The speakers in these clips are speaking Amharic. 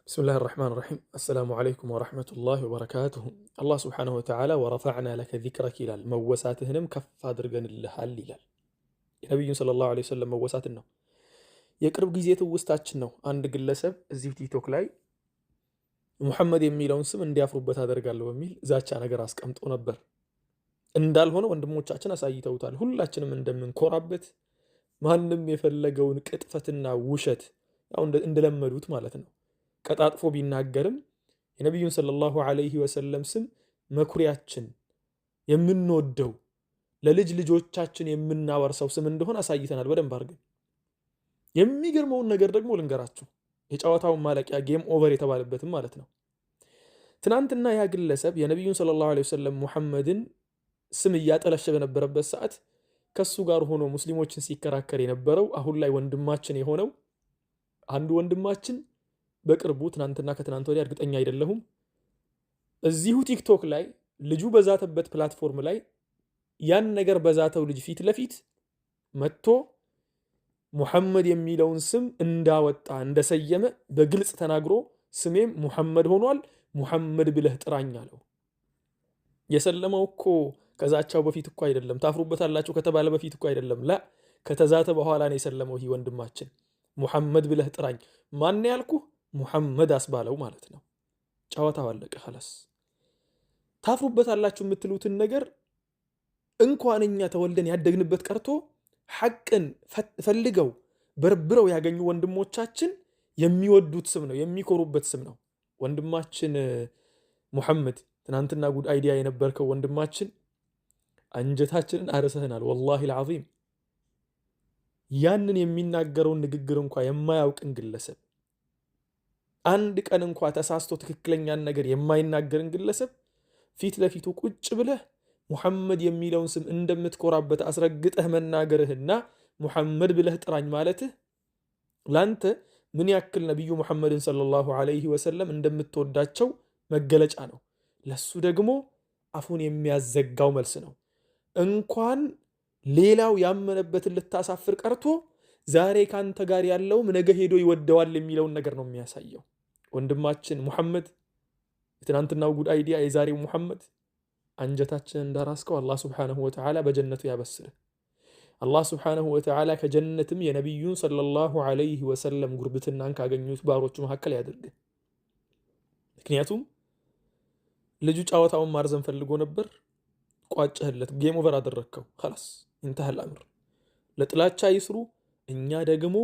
بسم الله الرحمن الرحيم السلام عليكم ورحمة الله وبركاته። አላህ سبحانه وتعالى ورفعنا لك ذكرك ይላል። መወሳትህንም ከፍ አድርገንልሃል ይላል። የነቢዩን صلى الله عليه وسلم መወሳትን ነው። የቅርብ ጊዜ ትውስታችን ነው። አንድ ግለሰብ እዚሁ ቲክቶክ ላይ ሙሐመድ የሚለውን ስም እንዲያፍሩበት አደርጋለሁ በሚል ዛቻ ነገር አስቀምጦ ነበር። እንዳልሆነ ወንድሞቻችን አሳይተውታል። ሁላችንም እንደምንኮራበት፣ ማንም የፈለገውን ቅጥፈትና ውሸት ያው እንደለመዱት ማለት ነው ቀጣጥፎ ቢናገርም የነቢዩን صلى الله عليه وسلم ስም መኩሪያችን፣ የምንወደው፣ ለልጅ ልጆቻችን የምናወርሰው ስም እንደሆነ አሳይተናል በደንብ አድርገን። የሚገርመውን ነገር ደግሞ ልንገራችሁ፣ የጨዋታውን ማለቂያ game over የተባለበትም ማለት ነው። ትናንትና ያ ግለሰብ የነቢዩን صلى الله عليه وسلم ሙሐመድን ስም እያጠለሸ በነበረበት ሰዓት ከሱ ጋር ሆኖ ሙስሊሞችን ሲከራከር የነበረው አሁን ላይ ወንድማችን የሆነው አንዱ ወንድማችን በቅርቡ፣ ትናንትና ከትናንት ወዲያ እርግጠኛ አይደለሁም፣ እዚሁ ቲክቶክ ላይ ልጁ በዛተበት platform ላይ ያን ነገር በዛተው ልጅ ፊት ለፊት መጥቶ ሙሐመድ የሚለውን ስም እንዳወጣ፣ እንደሰየመ በግልጽ ተናግሮ ስሜም ሙሐመድ ሆኗል፣ ሙሐመድ ብለህ ጥራኝ አለው። የሰለመው እኮ ከዛቻው በፊት እኮ አይደለም፣ ታፍሩበታላችሁ ከተባለ በፊት እኮ አይደለም፣ لا፣ ከተዛተ በኋላ ነው የሰለመው። ይህ ወንድማችን ሙሐመድ ብለህ ጥራኝ፣ ማን ያልኩህ ሙሐመድ አስባለው ማለት ነው። ጨዋታው አለቀ። خلاص። ታፍሩበታላችሁ የምትሉትን ነገር እንኳን እኛ ተወልደን ያደግንበት ቀርቶ ሐቅን ፈልገው በርብረው ያገኙ ወንድሞቻችን የሚወዱት ስም ነው፣ የሚኮሩበት ስም ነው። ወንድማችን ሙሐመድ፣ ትናንትና good idea የነበርከው ወንድማችን፣ አንጀታችንን አርሰህናል። والله العظيم ያንን የሚናገረውን ንግግር እንኳ የማያውቅን ግለሰብ፣ አንድ ቀን እንኳ ተሳስቶ ትክክለኛን ነገር የማይናገርን ግለሰብ ፊት ለፊቱ ቁጭ ብለህ ሙሐመድ የሚለውን ስም እንደምትኮራበት አስረግጠህ መናገርህና ሙሐመድ ብለህ ጥራኝ ማለትህ ላንተ ምን ያክል ነቢዩ ሙሐመድን صلى الله عليه وسلم እንደምትወዳቸው መገለጫ ነው። ለሱ ደግሞ አፉን የሚያዘጋው መልስ ነው። እንኳን ሌላው ያመነበትን ልታሳፍር ቀርቶ ዛሬ ካንተ ጋር ያለውም ነገ ሄዶ ይወደዋል የሚለውን ነገር ነው የሚያሳየው። ወንድማችን ሙሐመድ፣ የትናንትናው good idea የዛሬው ሙሐመድ፣ አንጀታችንን እንዳራስከው አላህ سبحانه وتعالى በጀነቱ ያበስርህ። አላህ سبحانه وتعالى ከጀነትም የነቢዩን صلى الله عليه وسلم ጉርብትናን ካገኙት ባሮቹ መካከል ያድርግህ። ምክንያቱም ልጁ ጨዋታውን ማርዘም ፈልጎ ነበር፣ ቋጨህለት፣ game over አደረግከው። خلاص انتهى الأمر። ለጥላቻ ይስሩ፣ እኛ ደግሞ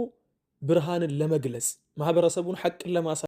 ብርሃንን ለመግለጽ፣ ማህበረሰቡን ሐቅን ለማሳ